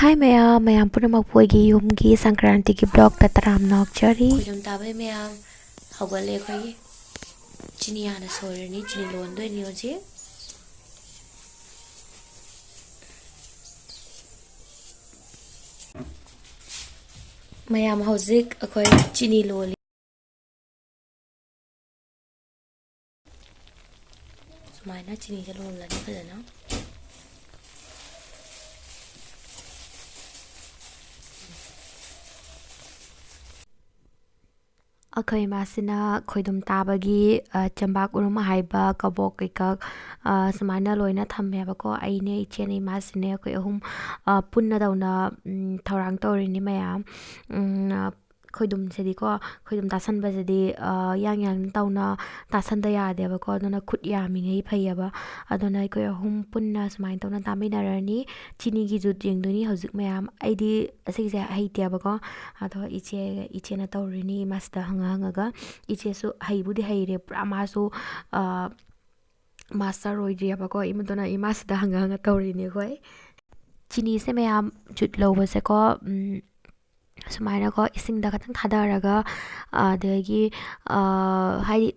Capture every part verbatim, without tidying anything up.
ꯍꯥꯏ ꯃꯌꯥꯝ, ꯃꯌꯥꯝ ꯄꯨꯝꯅꯃꯛꯄꯨ ꯑꯩꯒꯤ ꯌꯨꯝꯒꯤ ꯁꯪꯀ꯭ꯔꯥꯟꯇꯤꯒꯤ vlogꯇ ꯇꯔꯥꯝꯅ ꯑꯣꯛꯆꯔꯤ꯫ ꯈꯣꯏꯗꯨꯝ ꯇꯥꯕꯩ ꯃꯌꯥꯝ ꯍꯧꯒꯠꯂꯦ ꯑꯩꯈꯣꯏꯒꯤ꯫ ꯆꯤꯅꯤ ꯍꯥꯟꯅ ꯁꯣꯏꯔꯅꯤ, ꯆꯤꯅꯤ ꯂꯣꯟꯗꯣꯏꯅꯤ ꯍꯧꯖꯤꯛ꯫ ꯃꯌꯥꯝ ꯍꯧꯖꯤꯛ ꯑꯩꯈꯣꯏ ꯆꯤꯅꯤ ꯂꯣꯜꯂꯤ꯫ ꯁꯨꯃꯥꯏꯅ ꯆꯤꯅꯤꯁꯦ ꯂꯣꯜꯂꯅꯤ ꯐꯖꯅ꯫ ꯑꯩꯈꯣꯏ ꯏꯃꯥꯁꯤꯅ ꯈꯣꯏꯗꯨꯝ ꯇꯥꯕꯒꯤ, ꯑ, ꯆꯦꯡꯕꯥꯛ ꯎꯔꯨꯝ ꯍꯥꯏꯕ ꯀꯕꯣꯛ ꯀꯩꯀꯛ, ꯑ, ꯁꯨꯃꯥꯏꯅ ꯂꯣꯏꯅ ꯊꯝꯃꯦꯕꯀꯣ꯫ ꯑꯩꯅꯦ, ꯏꯆꯦꯅꯦ, ꯏꯃꯥꯁꯤꯅꯦ, ꯑꯩꯈꯣꯏ ꯑꯍꯨꯝ, ꯑ, ꯄꯨꯟꯅ ꯇꯧꯅ, ꯎꯝ, ꯊꯧꯔꯥꯡ ꯇꯧꯔꯤꯅꯤ ꯃꯌꯥꯝ꯫ ꯎꯝ, ꯑ, ꯈꯣꯏꯗꯨꯝꯁꯤꯗꯤꯀꯣ, ꯈꯣꯏꯗꯨꯝ ꯇꯥꯁꯟꯕꯁꯤꯗꯤ, ꯑ, ꯌꯥꯡ ꯌꯥꯡ ꯇꯧꯅ ꯇꯥꯁꯟꯗ ꯌꯥꯗꯦꯕꯀꯣ꯫ ꯑꯗꯨꯅ ꯈꯨꯠ ꯌꯥꯝꯃꯤꯉꯩ ꯐꯩꯌꯦꯕ꯫ ꯑꯗꯨꯅ ꯑꯩꯈꯣꯏ ꯑꯍꯨꯝ ꯄꯨꯟꯅ ꯁꯨꯃꯥꯏꯅ ꯇꯧꯅ ꯇꯥꯃꯤꯟꯅꯔꯅꯤ꯫ ꯆꯤꯅꯤꯒꯤ ꯖꯨꯠ ꯌꯦꯡꯗꯣꯏꯅꯤ ꯍꯧꯖꯤꯛ ꯃꯌꯥꯝ꯫ ꯑꯩꯗꯤ ꯑꯁꯤꯒꯤꯁꯦ ꯍꯩꯇꯦꯕꯀꯣ꯫ ꯑꯗꯣ ꯏꯆꯦ, ꯏꯆꯦꯅ ꯇꯧꯔꯤꯅꯤ ꯏꯃꯥꯁꯤꯗ ꯍꯪꯉ ꯍꯪꯉꯒ꯫ ꯏꯆꯦꯁꯨ ꯍꯩꯕꯨꯗꯤ ꯍꯩꯔꯦ ꯄꯨꯔꯥ, ꯃꯥꯁꯨ, ꯑ, master ꯑꯣꯏꯗ꯭ꯔꯤꯑꯕꯀꯣ꯫ ꯏꯃꯗꯨꯅ ꯏꯃꯥꯁꯤꯗ ꯍꯪꯉ ꯍꯪꯉ ꯇꯧꯔꯤꯅꯤ ꯑꯩꯈꯣꯏ꯫ ꯆꯤꯅꯤꯁꯦ ꯃꯌꯥꯝ ꯖꯨꯠ ꯂꯧꯕꯁꯦꯀꯣ, ꯎꯝ, ꯁꯨꯃꯥꯏꯅꯀꯣ ꯏꯁꯤꯡꯗ ꯈꯇꯪ ꯊꯥꯗꯔꯒ, ꯑꯗꯒꯤ, ꯑ, ꯍꯥꯏꯗꯤ,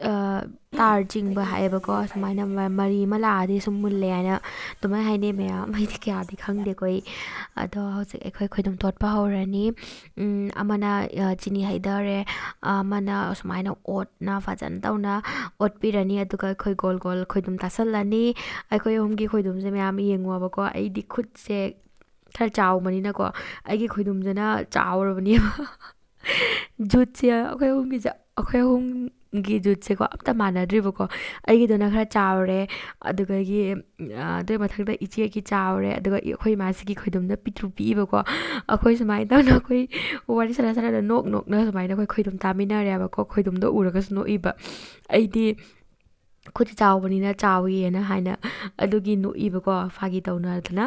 ꯑ, ꯇꯥꯔ ꯆꯤꯡꯕ ꯍꯥꯏꯌꯦꯕꯀꯣ꯫ ꯁꯨꯃꯥꯏꯅ ꯃ-, ꯃꯔꯤ ꯑꯃ ꯂꯥꯛꯑꯗꯤ ꯁꯨꯝ ꯃꯨꯜꯂꯦ ꯍꯥꯏꯅ ꯑꯗꯨꯃꯥꯏꯅ ꯍꯥꯏꯅꯩ ꯃꯌꯥꯝ꯫ ꯑꯩꯗꯤ ꯀꯌꯥꯗꯤ ꯈꯪꯗꯦꯀꯣ ꯑꯩ꯫ ꯑꯗꯣ ꯍꯧꯖꯤꯛ ꯑꯩꯈꯣꯏ ꯈꯣꯏꯗꯨꯝ ꯇꯣꯠꯄ ꯍꯧꯔꯅꯤ꯫ ꯎꯝ, ꯑꯃꯅ, ꯑ, ꯆꯤꯅꯤ ꯍꯩꯗꯔꯦ, ꯑꯃꯅ ꯁꯨꯃꯥꯏꯅ ꯑꯣꯠꯅ ꯐꯖꯅ ꯇꯧꯅ ꯑꯣꯠꯄꯤꯔꯅꯤ꯫ ꯑꯗꯨꯒ ꯑꯩꯈꯣꯏ ꯒꯣꯜ ꯒꯣꯜ ꯈꯣꯏꯗꯨꯝ ꯇꯥꯁꯜꯂꯅꯤ꯫ ꯑꯩꯈꯣꯏ ꯑꯍꯨꯝꯒꯤ ꯈꯣꯏꯗꯨꯝꯁꯦ ꯃꯌꯥꯝ ꯌꯦꯡꯉꯣꯕꯀꯣ꯫ ꯑꯩꯗꯤ ꯈꯨꯠꯁꯦ ꯈꯔ ꯆꯥꯎꯕꯅꯤꯅꯀꯣ, ꯑꯩꯒꯤ ꯈꯣꯏꯗꯨꯝꯁꯤꯅ ꯆꯥꯎꯔꯕꯅꯦꯕ꯫ ꯖꯨꯠꯁꯦ ꯑꯩꯈꯣꯏ ꯑꯍꯨꯝꯒꯤꯁꯦ, ꯑꯩꯈꯣꯏ ꯑꯍꯨꯝꯒꯤ ꯖꯨꯠꯁꯦꯀꯣ ꯑꯝꯇ ꯃꯥꯟꯅꯗ꯭ꯔꯤꯕꯀꯣ꯫ ꯑꯩꯒꯤꯗꯨꯅ ꯈꯔ ꯆꯥꯎꯔꯦ, ꯑꯗꯨꯗꯒꯤ, ꯑ, ꯑꯗꯨꯒꯤ ꯃꯊꯪꯗ ꯏꯆꯦꯒꯤ ꯆꯥꯎꯔꯦ, ꯑꯗꯨꯒ ꯑꯩꯈꯣꯏ ꯏꯃꯥꯁꯤꯒꯤ ꯈꯣꯏꯗꯨꯝꯅ ꯄꯤꯛꯇ꯭ꯔꯨ ꯄꯤꯛꯏꯕꯀꯣ꯫ ꯑꯩꯈꯣꯏ ꯁꯨꯃꯥꯏꯅ ꯇꯧꯅ ꯑꯩꯈꯣꯏ ꯋꯥꯔꯤ ꯁꯥꯟꯅ ꯁꯥꯟꯅꯅ ꯅꯣꯛ ꯅꯣꯛꯅ ꯁꯨꯃꯥꯏꯅ ꯑꯩꯈꯣꯏ ꯈꯣꯏꯗꯨꯝ ꯇꯥꯃꯤꯟꯅꯔꯦꯕꯀꯣ꯫ ꯈꯣꯏꯗꯨꯝꯗꯣ ꯎꯔꯒꯁꯨ ꯅꯣꯛꯏꯕ꯫ ꯑꯩꯗꯤ ꯈꯨꯠꯁꯦ ꯆꯥꯎꯕꯅꯤꯅ ꯆꯥꯎꯋꯤꯅ ꯍꯥꯏꯅ ꯑꯗꯨꯒꯤ ꯅꯣꯛꯏꯕꯀꯣ, ꯐꯥꯒꯤ ꯇꯧꯅꯗꯅ꯫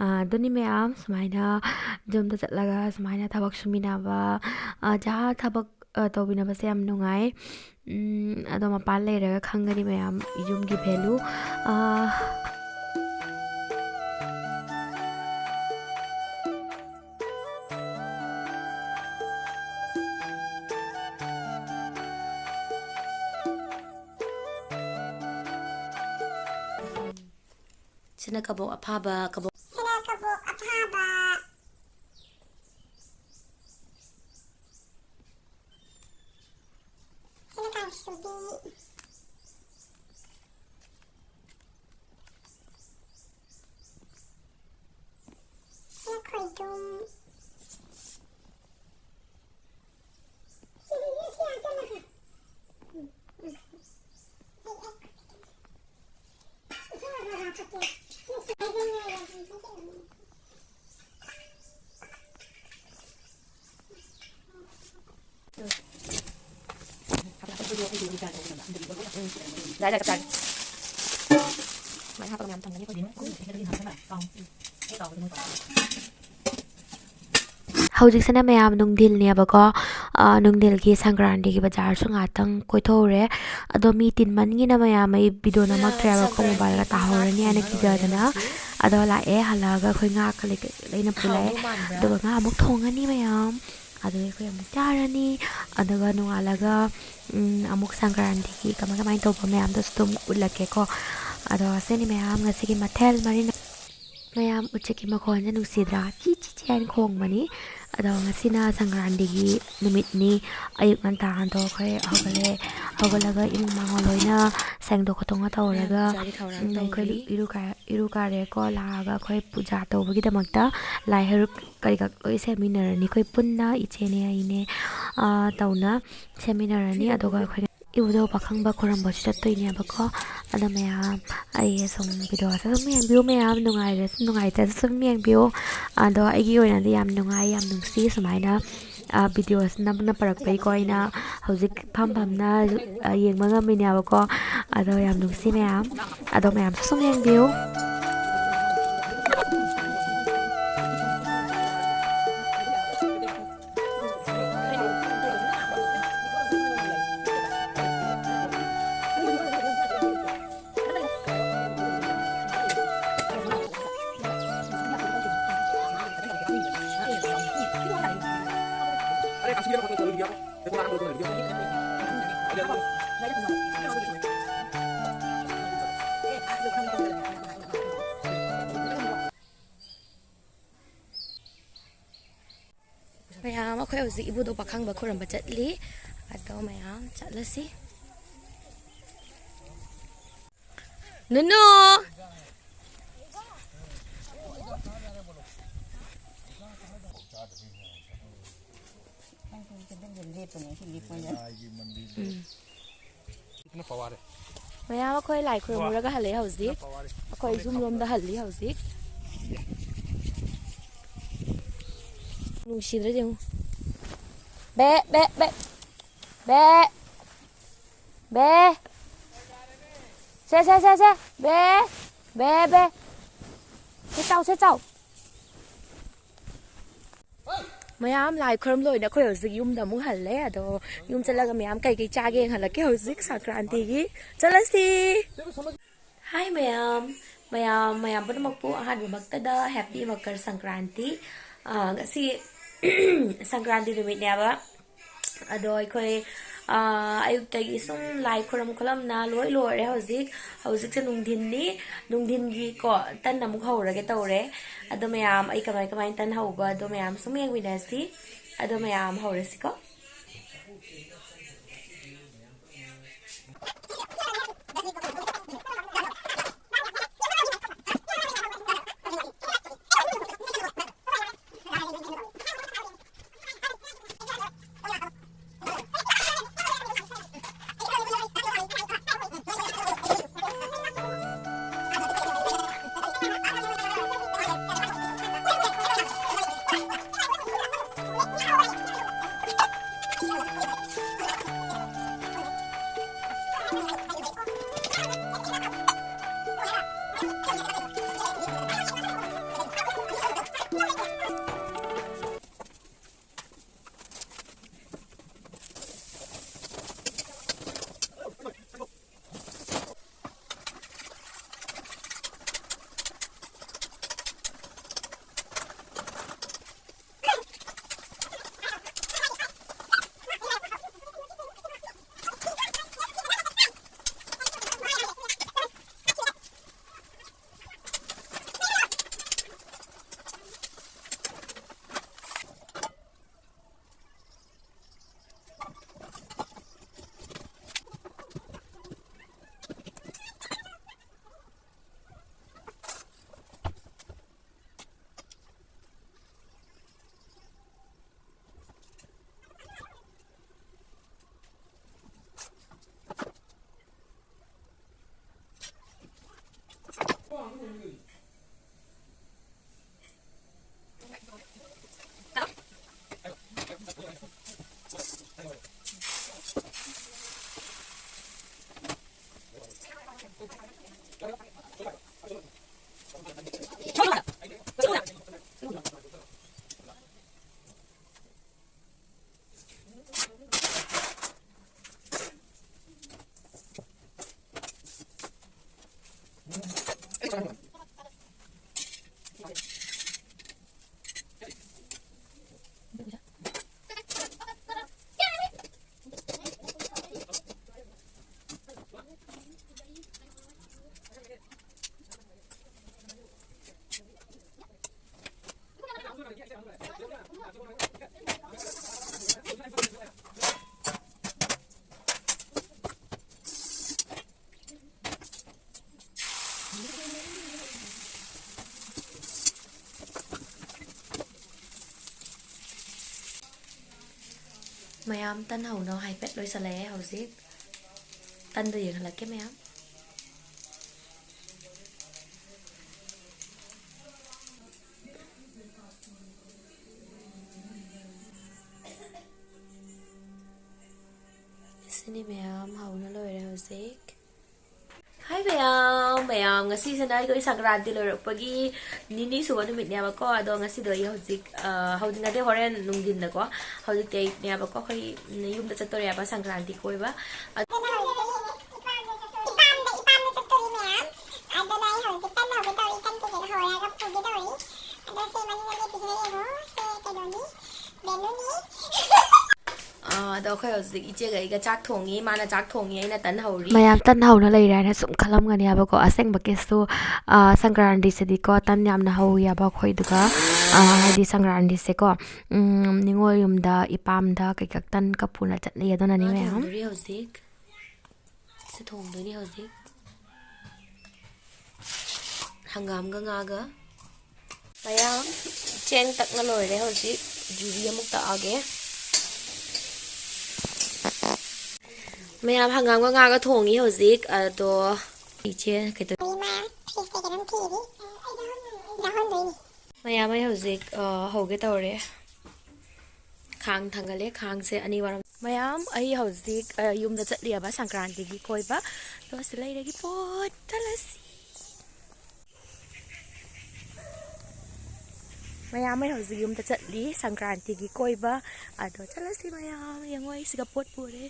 ꯑ, ꯑꯗꯨꯅꯤ ꯃꯌꯥꯝ ꯁꯨꯃꯥꯏꯅ ꯌꯨꯝꯗ ꯆꯠꯂꯒ ꯁꯨꯃꯥꯏꯅ ꯊꯕꯛ ꯁꯨꯃꯤꯟꯅꯕ, ꯑ, ꯖꯍꯥ ꯊꯕꯛ, ꯑ, ꯇꯧꯃꯤꯟꯅꯕꯁꯦ ꯌꯥꯝ ꯅꯨꯡꯉꯥꯏ꯫ ꯎꯝ, ꯑꯗꯣ ꯃꯄꯥꯟ ꯂꯩꯔꯒ ꯈꯪꯒꯅꯤ ꯃꯌꯥꯝ ꯌꯨꯝꯒꯤ value꯫ ꯑ, ꯁꯤꯅ ꯀꯕꯣꯛ ꯑꯐꯥꯕ, ꯀꯕꯣꯛ ꯁꯤꯅ ꯀꯕꯣꯛ ꯑꯐꯥꯕ꯫ ꯁꯤꯅ ꯀꯥꯡꯁꯨꯕꯤ꯫ ꯁꯤꯅ ꯈꯣꯏꯗꯨꯝ꯫ ꯌꯥꯔꯦ, ꯆꯞ ꯆꯥꯔꯦ꯫ ꯁꯨꯃꯥꯏꯅ ꯍꯥꯞꯄꯒ ꯃꯌꯥꯝ ꯊꯝꯒꯅꯤ ꯑꯩꯈꯣꯏꯗꯤ꯫ ꯍꯧꯖꯤꯛꯁꯤꯅ ꯃꯌꯥꯝ ꯅꯨꯡꯊꯤꯜꯅꯦꯕꯀꯣ꯫ ꯑ, ꯅꯨꯡꯊꯤꯜꯒꯤ ꯁꯪꯀ꯭ꯔꯥꯟꯇꯤꯒꯤ ꯕꯖꯥꯔꯁꯨ ꯉꯥꯛꯇꯪ ꯀꯣꯏꯊꯣꯛꯎꯔꯦ꯫ ꯑꯗꯣ ꯃꯤ ꯇꯤꯟꯃꯟꯒꯤꯅ ꯃꯌꯥꯝ ꯑꯩ ꯚꯤꯗꯤꯑꯣ ꯅꯝꯃꯛꯇ꯭ꯔꯦꯕꯀꯣ, ꯃꯣꯕꯥꯏꯜꯒ ꯇꯥꯍꯧꯔꯅꯤ ꯍꯥꯏꯅ ꯀꯤꯖꯗꯅ꯫ ꯑꯗꯣ ꯂꯥꯛꯑꯦ, ꯍꯜꯂꯛꯑꯒ ꯑꯩꯈꯣꯏ ꯉꯥ ꯀꯔꯤ ꯀꯔꯤ ꯂꯣꯏꯅ ꯄꯨꯜꯂꯛꯑꯦ꯫ ꯍꯥꯎꯗꯧ ꯃꯥꯟꯕ꯭ꯔꯥ? ꯑꯗꯨꯒ ꯉꯥ ꯑꯃꯨꯛ ꯊꯣꯡꯉꯅꯤ ꯃꯌꯥꯝ꯫ ꯑꯗꯨꯒ ꯑꯩꯈꯣꯏ ꯑꯃꯨꯛ ꯆꯥꯔꯅꯤ꯫ ꯑꯗꯨꯒ ꯅꯣꯡꯉꯥꯜꯂꯒ, ꯎꯝ, ꯑꯃꯨꯛ ꯁꯪꯀ꯭ꯔꯥꯟꯇꯤꯒꯤ ꯀꯃꯥꯏ ꯀꯃꯥꯏꯅ ꯇꯧꯕ ꯃꯌꯥꯝꯗꯨꯁꯨ ꯑꯗꯨꯝ ꯎꯠꯂꯛꯀꯦꯀꯣ꯫ ꯑꯗꯣ ꯁꯤꯅꯤ ꯃꯌꯥꯝ ꯉꯁꯤꯒꯤ ꯃꯊꯦꯜ ꯃꯔꯤ꯫ ꯃꯌꯥꯝ, ꯎꯆꯦꯛꯀꯤ ꯃꯈꯣꯟꯁꯦ ꯅꯨꯡꯁꯤꯗ꯭ꯔꯥ? ꯆꯤ ꯆꯤ ꯆꯤ ꯍꯥꯏꯅ ꯈꯣꯡꯕꯅꯤ꯫ ꯑꯗꯣ ꯉꯁꯤꯅ ꯁꯪꯀ꯭ꯔꯥꯟꯇꯤꯒꯤ ꯅꯨꯃꯤꯠꯅꯤ꯫ ꯑꯌꯨꯛ ꯉꯟꯇꯥꯗꯣ ꯑꯩꯈꯣꯏ ꯍꯧꯒꯠꯂꯦ꯫ ꯍꯧꯒꯠꯂꯒ ꯏꯃꯨꯡ ꯃꯥꯡꯒꯣꯜ ꯂꯣꯏꯅ ꯁꯦꯡꯗꯣꯛ ꯈꯣꯠꯇꯣꯛꯅ ꯇꯧꯔꯒ, ꯃꯌꯥꯝ ꯆꯥꯔꯤ ꯊꯧꯔꯥꯡ ꯎꯝ, ꯑꯩꯈꯣꯏ ꯇꯧꯔꯤ꯫ ꯏꯔꯨ ꯀꯥ-, ꯏꯔꯨ ꯀꯥꯔꯦꯀꯣ꯫ ꯂꯥꯛꯑꯒ ꯑꯩꯈꯣꯏ ꯄꯨꯖꯥ ꯇꯧꯕꯒꯤꯗꯃꯛꯇ ꯂꯥꯏ ꯍꯔꯨꯛ ꯀꯔꯤ ꯀꯔꯥ ꯂꯣꯏ ꯁꯦꯝꯃꯤꯟꯅꯔꯅꯤ꯫ ꯑꯩꯈꯣꯏ ꯄꯨꯟꯅ, ꯏꯆꯦꯅꯦ, ꯑꯩꯅꯦ, ꯑ, ꯇꯧꯅ ꯁꯦꯝꯃꯤꯟꯅꯔꯅꯤ꯫ ꯑꯗꯨꯒ ꯑꯩꯈꯣꯏꯅ ꯏꯕꯨꯙꯧ ꯄꯥꯈꯪꯕ ꯈꯨꯔꯨꯝꯕꯁꯨ ꯆꯠꯇꯣꯏꯅꯦꯕꯀꯣ꯫ ꯑꯗꯣ ꯃꯌꯥꯝ, ꯑꯩ ꯁꯨꯝ ꯚꯤꯗꯤꯑꯣꯁꯦ ꯁꯨꯝ ꯌꯦꯡꯕꯤꯌꯨ ꯃꯌꯥꯝ, ꯅꯨꯡꯉꯥꯏꯔꯁꯨ ꯅꯨꯡꯉꯥꯏꯇ꯭ꯔꯁꯨ ꯁꯨꯝ ꯌꯦꯡꯕꯤꯌꯨ꯫ ꯑꯗꯣ ꯑꯩꯒꯤ ꯑꯣꯏꯅꯗꯤ ꯌꯥꯝ ꯅꯨꯡꯉꯥꯏ, ꯌꯥꯝ ꯅꯨꯡꯁꯤ ꯁꯨꯃꯥꯏꯅ, ꯑ, ꯚꯤꯗꯤꯑꯣꯁꯦ ꯅꯝ-, ꯅꯝꯄꯔꯛꯄꯒꯤꯀꯣ꯫ ꯑꯩꯅ ꯍꯧꯖꯤꯛ ꯐꯝ ꯐꯝꯅ, ꯑ, ꯌꯦꯡꯕ ꯉꯝꯃꯤꯅꯦꯕꯀꯣ꯫ ꯑꯗꯣ ꯌꯥꯝ ꯅꯨꯡꯁꯤ ꯃꯌꯥꯝ꯫ ꯑꯗꯣ ꯃꯌꯥꯝꯁꯨ ꯁꯨꯝ ꯌꯦꯡꯕꯤꯌꯨ꯫ ꯃꯌꯥꯝ, ꯑꯩꯈꯣꯏ ꯍꯧꯖꯤꯛ ꯏꯕꯨꯙꯧ ꯄꯥꯈꯪꯕ ꯈꯨꯔꯨꯝꯕ ꯆꯠꯂꯤ꯫ ꯑꯗꯣ ꯃꯌꯥꯝ ꯆꯠꯂꯁꯤ꯫ ꯅꯨꯅꯨ! ꯎꯝ꯫ ꯃꯌꯥꯝ ꯑꯩꯈꯣꯏ ꯂꯥꯏ ꯈꯨꯔꯨꯝꯃꯨꯔꯒ ꯍꯜꯂꯛꯑꯦ ꯍꯧꯖꯤꯛ꯫ ꯑꯩꯈꯣꯏ ꯌꯨꯝ ꯂꯣꯝꯗ ꯍꯜꯂꯤ ꯍꯧꯖꯤꯛ꯫ ꯅꯨꯡꯁꯤꯗ꯭ꯔꯗꯤ ꯌꯦꯡꯉꯨ꯫ ꯕꯦ, ꯕꯦ, ꯕꯦ꯫ ꯕꯦ꯫ ꯕꯦ꯫ ꯁꯦ, ꯁꯦ, ꯁꯦ, ꯁꯦ꯫ ꯕꯦ꯫ ꯕꯦ, ꯕꯦ꯫ ꯁꯦ ꯆꯥꯎ, ꯁꯦ ꯆꯥꯎ꯫ ꯃꯌꯥꯝ ꯂꯥꯏ ꯈꯨꯔꯨꯝ ꯂꯣꯏꯅ ꯑꯩꯈꯣꯏ ꯍꯧꯖꯤꯛ ꯌꯨꯝꯗ ꯑꯃꯨꯛ ꯍꯜꯂꯦ꯫ ꯑꯗꯣ ꯌꯨꯝ ꯆꯠꯂꯒ ꯃꯌꯥꯝ ꯀꯩꯀꯩ ꯆꯥꯒꯦ ꯌꯦꯡꯍꯜꯂꯛꯀꯦ ꯍꯧꯖꯤꯛ ꯁꯪꯀ꯭ꯔꯥꯟꯇꯤꯒꯤ꯫ ꯆꯠꯂꯁꯤ꯫ ꯍꯥꯏ ꯃꯌꯥꯝ, ꯃꯌꯥꯝ, ꯃꯌꯥꯝ ꯄꯨꯝꯅꯃꯛꯄꯨ ꯑꯍꯥꯟꯕꯃꯛꯇꯗ ꯍꯦꯄꯤ ꯃꯀꯔ ꯁꯪꯀ꯭ꯔꯥꯟꯇꯤ꯫ ꯑꯥ, ꯉꯁꯤ ꯁꯪꯀ꯭ꯔꯥꯟꯇꯤ ꯅꯨꯃꯤꯠꯅꯦꯕ꯫ ꯑꯗꯣ ꯑꯩꯈꯣꯏ, ꯑꯥ, ꯑꯌꯨꯛꯇꯒꯤ ꯁꯨꯝ ꯂꯥꯏ ꯈꯨꯔꯨꯝ ꯈꯣꯠꯂꯝꯅ ꯂꯣꯏ ꯂꯣꯏꯔꯦ ꯍꯧꯖꯤꯛ꯫ ꯍꯧꯖꯤꯛꯁꯦ ꯅꯨꯡꯊꯤꯟꯅꯤ꯫ ꯅꯨꯡꯊꯤꯟꯒꯤꯀꯣ ꯇꯟ ꯑꯃꯨꯛ ꯍꯧꯔꯒꯦ ꯇꯧꯔꯦ꯫ ꯑꯗꯣ ꯃꯌꯥꯝ, ꯑꯩ ꯀꯃꯥꯏ ꯀꯃꯥꯏꯅ ꯇꯟ ꯍꯧꯕ ꯑꯗꯣ ꯃꯌꯥꯝ ꯁꯨꯝ ꯌꯦꯡꯃꯤꯟꯅꯁꯤ꯫ ꯑꯗꯣ ꯃꯌꯥꯝ ꯍꯧꯔꯁꯤꯀꯣ꯫ ꯃꯌꯥꯝ, ꯇꯟ ꯍꯧꯅ ꯍꯥꯏꯐꯦꯠ ꯂꯣꯏꯁꯤꯜꯂꯛꯑꯦ ꯍꯧꯖꯤꯛ꯫ ꯇꯟꯗꯣ ꯌꯦꯡꯍꯜꯂꯛꯀꯦ ꯃꯌꯥꯝ꯫ ꯁꯤꯅꯤ ꯃꯌꯥꯝ, ꯍꯧꯅ ꯂꯣꯏꯔꯦ ꯍꯧꯖꯤꯛ꯫ ꯍꯥꯏ ꯃꯌꯥꯝ, ꯃꯌꯥꯝ, ꯉꯁꯤꯁꯤꯅ ꯑꯩꯈꯣꯏ ꯁꯪꯀ꯭ꯔꯥꯟꯇꯤ ꯂꯣꯏꯔꯛꯄꯒꯤ ꯅꯤꯅꯤ ꯁꯨꯕ ꯅꯨꯃꯤꯠꯅꯦꯕꯀꯣ꯫ ꯑꯗꯣ ꯉꯁꯤꯗꯣ ꯑꯩ ꯍꯧꯖꯤꯛ, ꯑ, ꯍꯧꯖꯤꯛ ꯅꯠꯇꯦ, ꯍꯣꯔꯦꯟ ꯅꯨꯡꯊꯤꯟꯗꯀꯣ꯫ ꯍꯧꯖꯤꯛꯇꯤ ꯑꯩꯅꯦꯕꯀꯣ, ꯑꯩꯈꯣꯏ ꯌꯨꯝꯗ ꯆꯠꯇꯣꯔꯦꯕ ꯁꯪꯀ꯭ꯔꯥꯟꯇꯤ ꯀꯣꯏꯕ꯫ ꯑꯗꯨꯅ ꯍꯧꯖꯤꯛ ꯏꯄꯥꯝꯗ, ꯏꯄꯥꯝꯗ ꯆꯠꯇꯣꯔꯤ ꯃꯌꯥꯝ꯫ ꯑꯗꯨꯅ ꯑꯩ ꯍꯧꯖꯤꯛ ꯀꯟꯅ ꯍꯧꯒꯦ ꯇꯧꯔꯤ, ꯀꯟꯅ ꯍꯧꯔꯒ ꯄꯨꯒꯦ ꯇꯧꯔꯤ꯫ ꯑꯗꯣ ꯁꯦ ꯃꯅꯤꯡꯗ ꯂꯦꯞꯄꯤꯁꯤꯅ ꯌꯦꯡꯉꯣ, ꯁꯦ ꯀꯩꯅꯣꯅꯤ, ꯕꯦꯂꯨꯅꯤ꯫ ꯑꯥ, ꯑꯗꯣ ꯑꯩꯈꯣꯏ ꯍꯧꯖꯤꯛ ꯏꯆꯦꯒ ꯑꯩꯒ ꯆꯥꯛ ꯊꯣꯡꯉꯤ, ꯃꯥꯅ ꯆꯥꯛ ꯊꯣꯡꯉꯤ, ꯑꯩꯅ ꯇꯟ ꯍꯧꯔꯤ꯫ ꯃꯌꯥꯝ ꯇꯟ ꯍꯧꯅ ꯂꯩꯔꯦ ꯍꯥꯏꯅ ꯁꯨꯝ ꯈꯜꯂꯝꯒꯅꯦꯕꯀꯣ꯫ ꯑꯁꯦꯡꯕꯀꯤꯁꯨ, ꯑꯥ, ꯁꯪꯀ꯭ꯔꯥꯟꯇꯤꯁꯤꯗꯤꯀꯣ ꯇꯟ ꯌꯥꯝꯅ ꯍꯧꯋꯦꯕ ꯑꯩꯈꯣꯏꯗꯨꯒ꯫ ꯑꯥ, ꯍꯥꯏꯗꯤ ꯁꯪꯀ꯭ꯔꯥꯟꯇꯤꯁꯦꯀꯣ, ꯎꯝ, ꯅꯤꯉꯣꯜ ꯌꯨꯝꯗ ꯏꯄꯥꯝꯗ ꯀꯩꯀꯥ ꯇꯟ ꯀꯞꯄꯨꯅ ꯆꯠꯅꯩ, ꯑꯗꯨꯅꯅꯤ ꯉꯥ ꯃꯌꯥꯝ꯫ ꯊꯣꯡꯗꯣꯔꯤ ꯍꯧꯖꯤꯛ꯫ ꯁꯤ ꯊꯣꯡꯗꯣꯏꯅꯤ ꯍꯧꯖꯤꯛ꯫ ꯍꯪꯒꯥꯝꯒ ꯉꯥꯒ꯫ ꯃꯌꯥꯝ, ꯆꯦꯡ ꯇꯛꯅ ꯂꯣꯏꯔꯦ ꯍꯧꯖꯤꯛ꯫ ꯌꯨꯕꯤ ꯑꯃꯨꯛ ꯇꯛꯑꯒꯦ꯫ ꯃꯌꯥꯝ, ꯍꯪꯒꯥꯝꯒ ꯉꯥꯒ ꯊꯣꯡꯉꯤ ꯍꯧꯖꯤꯛ꯫ ꯑꯗꯣ ꯏꯆꯦ ꯀꯩꯗꯧ- ꯏꯃꯥ, ꯐ꯭ꯔꯤꯖꯇ ꯀꯩꯅꯣꯝ ꯊꯤꯔꯤ꯫ ꯌꯥꯎꯍꯟꯗꯣꯏꯅꯤ꯫ ꯃꯌꯥꯝ, ꯑꯩ ꯍꯧꯖꯤꯛ, ꯑ, ꯍꯧꯒꯦ ꯇꯧꯔꯦ꯫ ꯈꯥꯡ ꯊꯥꯡꯒꯠꯂꯦ꯫ ꯈꯥꯡꯁꯦ ꯑꯅꯤ ꯋꯥꯔꯝ-, ꯃꯌꯥꯝ, ꯑꯩ ꯍꯧꯖꯤꯛ, ꯑ, ꯌꯨꯝꯗ ꯆꯠꯂꯤꯑꯕ ꯁꯪꯀ꯭ꯔꯥꯟꯇꯤꯒꯤ ꯀꯣꯏꯕ꯫ ꯑꯗꯣ ꯁꯤ ꯂꯩꯔꯒꯦ ꯄꯣꯠ꯫ ꯆꯠꯂꯁꯤ꯫ ꯃꯌꯥꯝ, ꯑꯩ ꯍꯧꯖꯤꯛ ꯌꯨꯝꯗ ꯆꯠꯂꯤ ꯁꯪꯀ꯭ꯔꯥꯟꯇꯤꯒꯤ ꯀꯣꯏꯕ꯫ ꯑꯗꯣ ꯆꯠꯂꯁꯤ ꯃꯌꯥꯝ꯫ ꯌꯦꯡꯉꯣ, ꯑꯩ ꯁꯤꯒ ꯄꯣꯠ ꯄꯨꯔꯦ꯫